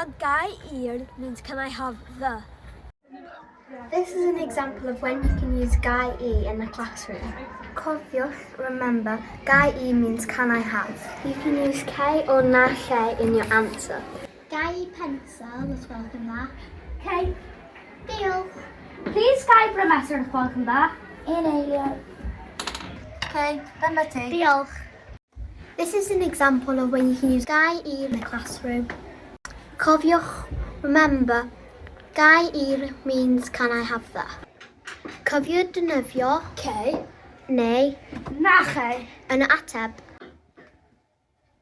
And ga i'r means can I have the. This is an example of when you can use ga i in the classroom. Cofiwch, remember, ga i means can I have. You can use cei or na chei in your answer. Ga i pensel, os gwelwch yn dda. Cei. Diolch. Plîs ga i brymesur os gwelwch yn dda. Un eiliad. Cei, dyma ti. Diolch. This is an example of when you can use ga i in the classroom. Cofiwch, remember, ga i'r means can I have the. Cofiwch defnyddio Cei. neu Na chei. yn y ateb.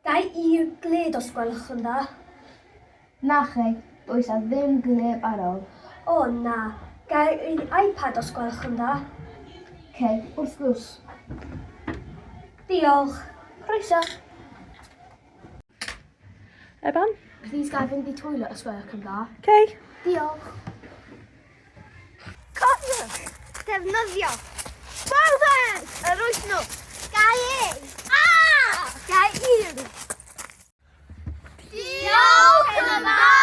Ga i'r gled os gwelwch yn dda. Na chei, does 'na ddim gleb ar ôl. O na, ga i'r iPad os gwelwch yn dda. Cei, wrth gwrs. Diolch. Croeso. Eban? Plîs ga i fynd i toilet os gwelwch yn dda. Cei. Diolch. Cofiwch, defnyddio. Bawbeth! Yr wythnos. Ga i! A! Ga i'r! Diolch yn fawr!